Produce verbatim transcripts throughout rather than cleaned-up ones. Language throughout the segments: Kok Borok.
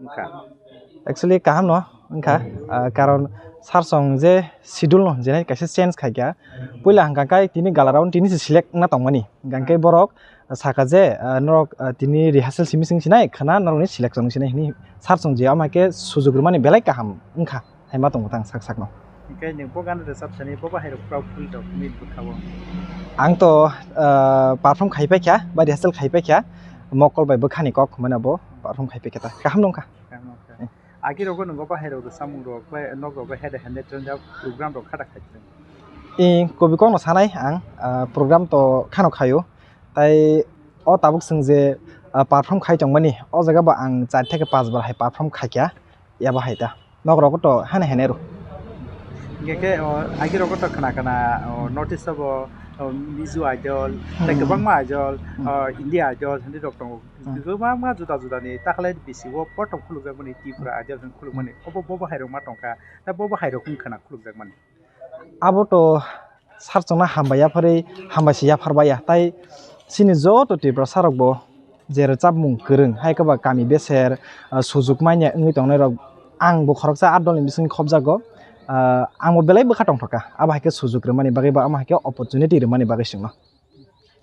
Wngkha. Actually, kaham no wngkha, ah, karon sir song je schedule no, je kaisa change khaikha. Puila hwnkha khe tini gala round tini se select wngna tongmani. Hwnkha khe borok saka je, ah, norok, ah, tini rehearsal simi sing sinai khana norokni selection wng sinai hwnwi sir song je ama khe sujuk rwmani belai kaham wngkha. Hai ma tongo tang sak sakno. Hwnkhe nwng bo gana rwchap sani bo bahai rok proud feel rok nini bwkha o? Ang to, ah, perform khai paikha, ba rehearsal khai paikha, mokol bai bwkhani kok hwnmano bo perform khai paikha ta. Kaham nongkha. Kaham nongkha. Eh. Agi rogo nwng bo bahai rok rwchapmung rok bai nok rogo head and head program rok khada khai tong. Eh, kobi kokno sanai ang, ah, program to khano khaio. Tai o tabuk chwng je, ah, perform khai tongmani, o jaga bo ang char theke panch bar hai perform khaikha. Yaba hai ta. Nok rogo to hane hane ro. Hingke khe, o, agi rogo to khna khna, o, North East o bo, o, Mizo Idol, tei Hmm. kwbangma Idol, Hmm. o, India Idol, hindi rok tongo. Hmm. Kwbangma juda juda ni takhwlai bisi o potom khulukjakmani, Tripura Idol hwn khulukmani. Obo bo bahai rok ma tongkha, tei bo bahai rok wng khna khulukjakmani. Abo to sir chwngno hambai yapharwi, hambai se yapharbai ya. Tai chini joto Tiprasa rok bo je rwchapmung kwrwng, hai khe ba kami beser, ah, sujuk manya wngwi tongnai rok, ang bo khoroksa a dol ni bisingo khobjago. Ah, ang bo belai bwkha tongthokha, abo hai khe sujuk rwmani bagwi ba, amo hai khe opportunity rwmani bagwi chwngno.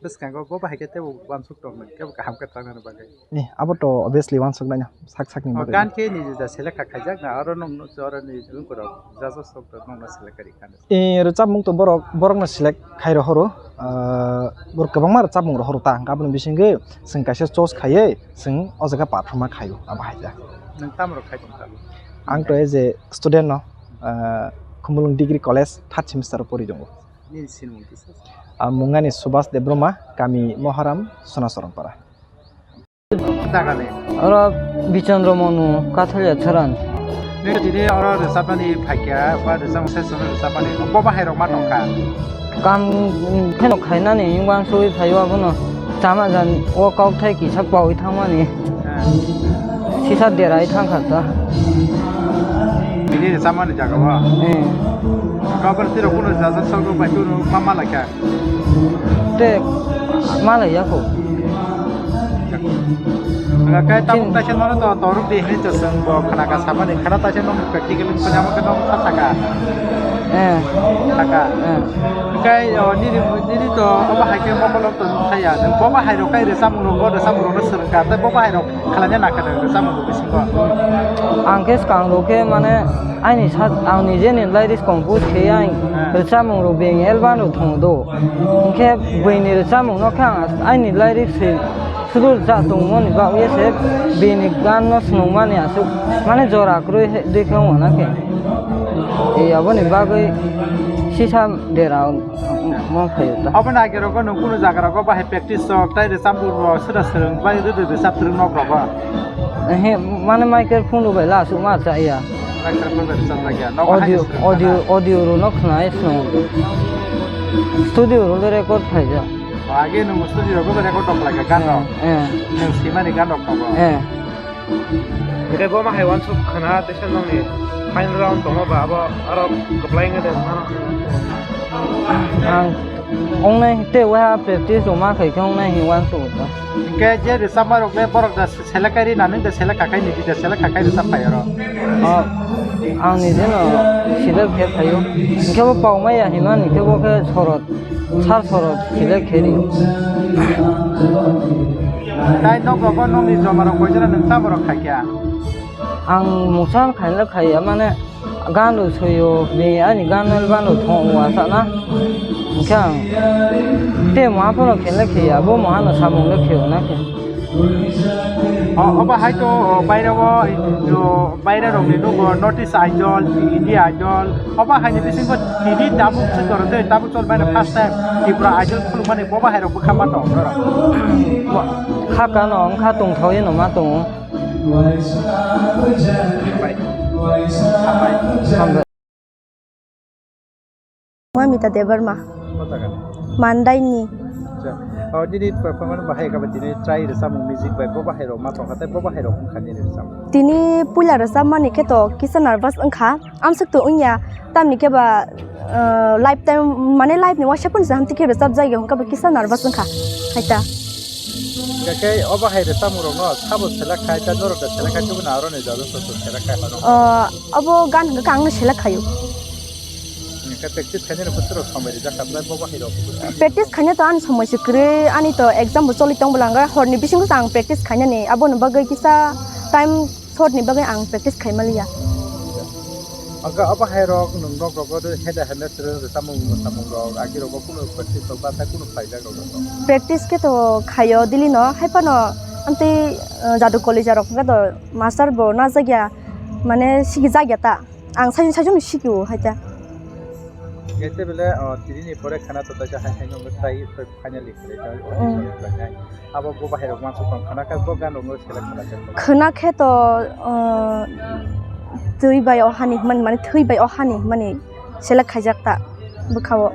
Bwskango bo bahai khe teibo uansuk tong nang, teibo kaham khe tangnani bagwi. Eh, abo to obviously uansuk naina, sak sakni O bagwi. Gan khe nini da select kha khaijak na, oro nung, oro ni lungkorok jaja sok to nungno select kari kha. Eh, rwchapmung to borok, borokno select khai rohoro. Ah, borok kwbangma rwchapmung rohoro ta, hwnkhe aboni bisingwi chwng kaisa choice khaiwi chwng o jaga perform khaio, abo hai ta. Nung tamo rok khai tong kha? Ang to as a student no, ah, Khumulwng Degree College third semester o pori tongo. Nini sinimung kisa? Ah, mung ani Subhas Debbarma, kami Moharam, Sonasoronpara. Jaga ni? Oro Bichandra Manu, Kathalia Charan. Nini tini oro rwchapmani phaikya, ba rwchapmung session o rwchapmani, bo bahai rok ma tongkha? Kam, mm, kheno khainani, uansugwi phaio abono. Chama jan o kok thai kisa pawi thangmani. Eh. Sisa derai thangkha ta. Bini rwchapmani jaga o? Eh. Kabel tiro kuno jaga sok bai turo ma ma laikha? Te ma lai ya ko. Kai tabuk taisa nono to toruk di hini to seng bo khana ka sabani khana taisa nono practical ko nyamo ka nono sa saka. Eh. Saka. Eh. Kai, o, nini, nini to obo hai khe mokolo to nukthaya. Nwng bo bahai rok kai rwchapmung rok, bo rwchapmung rok no swrwngkha. Tei bo bahai rok khlaina nakha rwchapmung rok bisingo. Ang khe swkang rok khe mane aini sa, ang nije ni lyrics compose khe ang Hmm. rwchapmung rok bini album rok thung do. Hwnkhe bini rwchapmung no khe ang aini lyrics se Sudur cha tongmani bagwi se bini gan no swnongmani aswk mane jora kwrwi he, dui khe wngna khe. E, aboni bagwi sisa dera mo phaio ta. Aboni age rogo nwng kunu jaga rogo bahai practice rok tei rwchapmung rok sida swrwng bai rwdi rwchap swrwng nok rogo. Ehe, mane microphone rok bai la aswk ma cha ya. Microphone bai rwchap lai ya. Nogo hai Audio, swrwng audio, kana? Audio rok no khna e swnong. Studio rok le record khai ja. O, age nwng studio rogo record rok khlai kha, gan rok. Eh, eh. Nwng swimani gan rok tongo. Eh. Hwnkhe bo ma hai uansuk khna teisa nokni final round tongo ba abo aro kwplai wngwi de mano. Ang ongnai tei waha practice rok ma khai khe ongnai hinwi uansuk ta. Hwnkhe je rwchapma rok le borok da select kai rina nwng da select kha kai niji da select kha kai rwchap phai oro. O, ang nijeno select khe phaio. Hwnkhe bo pao maya hinmani khe bo khe sorot. Sar sorok select khe rio. Tai nok rogo nokni joma rok koi jora nwng tamo rok khai kha? Ang mungsa khainai khai ya mane gan rok soyo, bini ani gan no ban rok thong wa sana. Hwnkhe ang tei moha phano khenle khe ya, bo moha no samung le khe na khe. O, obo hai to, o, baire o, o, baire rokni nugo North East Idol, India Idol, obo haini bisingo tini tabuk se jora tei tabuk chol baino first time Tripura Idol khulumani bobo hai rok bwkha ma tong norok. Kha kano wngkha tongthok eno ma tongo. Hambai. Hambai. Mamita Debbarma. Kota kani? Mandaini. Acha. O, nini performance bahai kha ba tini try rwchapmung music bai bo bahai rok ma tongkha tei bo bahai rok wngkha nini rwchapmung? Tini puila rwchapmani khe to kisa nervous wngkha. Amsuk to wngya. Tamni khe ba, uh, lifetime, mane life ni waisa phano se hamtwi khe rwchap jagya hwnkha ba kisa nervous wngkha. Hai ta. Hingke obo hai rwchapmung rokno sabo select khai, ta norok da select khai, tubuna aro ni jora sosok select khai phano. Ah, obo gan hwnkhe ang no select khaio. Hingke practice khainani bwswk rok somoi rijak kha, tei bobo hai rok. Practice khaina to ani somoi se kwrwi, ani to exam bo choli tong bwlangkha, horni bisingo se ang practice khainani, aboni bagwi kisa time short ni bagwi ang practice khai maliya. Oga obo hai rok nwng nok rogo de heda henda sere rwchapmung mwsamung rok agi rogo kuno practice rok ba ta kuno khlaijak rok rok. Practice khe to khaio daily no, hai phano amtwi, uh, Jadu College rok hwnkhe to master bo najak ya, mane sigi jak ya ta. Ang saichung saichung no sikio hai ta. Kete bele, uh, tini ni pore khana to taisa hai hai no try. Finally, khlai ta, Mm. Audition khlainai. Abo bo bahai rok uansuk tong khna khe bo gan rok no select khlai khe. Khna khe to, uh, twi bai o hani hwnmani, mane thwi bai o hani hwnmani select khaijak ta bwkha o.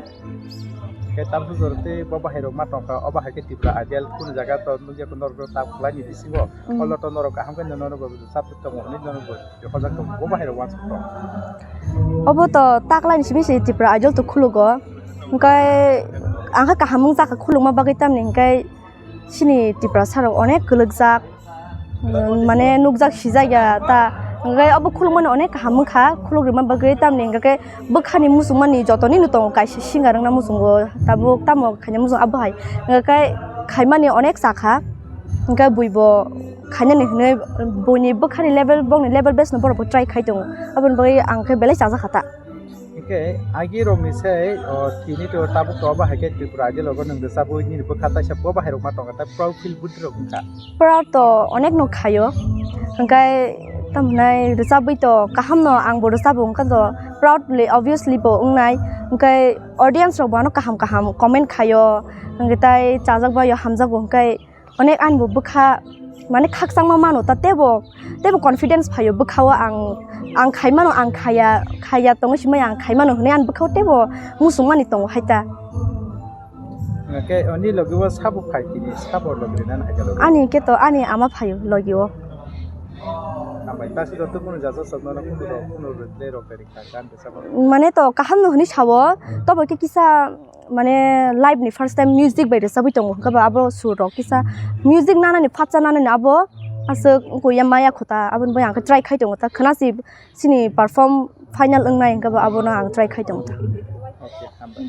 Khe tamsuk jora tei bo bahai rok ma tong kha, o bahai khe Tripura Idol kunu jaga to nukya khe norok ta khlai ni bisingo. Mm. Olo to norok kaham khe nono bo sap tongo hwnwi nono bo. Hojak tongo, bo bahai rok uansuk tongo. Obo to taklai ni simi se Tripura Idol to khulugo. Hingkai ang khe kaham wngjakha khulukma bagwi tamni hingkai sini Tiprasa rok onek kwlwkjak. Mane nukjak sijak ya ta. Hingkai obo khulukmani onek kaham wngkha, khulukrima bagwi tamni hingkhe bwkhani muchungmani jotoni no tongo kaisa singer wngna muchungo tabuk tamo khaina muchung abo hai. Hingkai khaimani onek chakha. Hingke bui bo khainani hinwi buini bwkhani level, bongni level best no borok bo try khai tongo. Aboni bagwi ang khe belai chajakha ta. Hingke agi rokni sei, o, tini to tabuk to obo hai khe Tripura Idol rogo nwng rwchabwi nini bwkha taisa bo bahai rok ma tongkha, ta proud feel bwtwi rok wngkha. Proud to onek no khaio. Hingke tamhinai rwchabwi to kaham no ang bo rwchabo wngkha to proudly obviously bo wngnai. Hingke audience rok bo ano kaham kaham comment khaio. Hingke tai chajak bai o hamjago hingke Onek ani bo bwkha, mane, khakchangma mano ta, tebo, tebo confidence phaio bwkhao ang, ang khai mano, ang khaya, khaya tongwi simai ang khai mano hwnwi ani bwkhao tebo muchungmani tongo hai ta. Hwnkhe oni logi o sabo phai tini, sabo logi rina hai khe logi. Ani khe to ani ama phaio logi o. Hambai, ta se joto kunu jaja sok nono kunu rok, kunu rok, tei rok tari kha, gan de sabo. Mane to kaham no hwnwi sao, tobo khe kisa mane live ni first time music bai rwchabwi tongo, hwnkhe ba abo sur rok kisa music nanani, phatsa nanani abo aswk wngkha ya maya kho ta, aboni bagwi ang khe try khai tongo ta, khwna si chini perform final wngnai hwnkhe ba abono ang try khai tongo ta. Okay, hambai.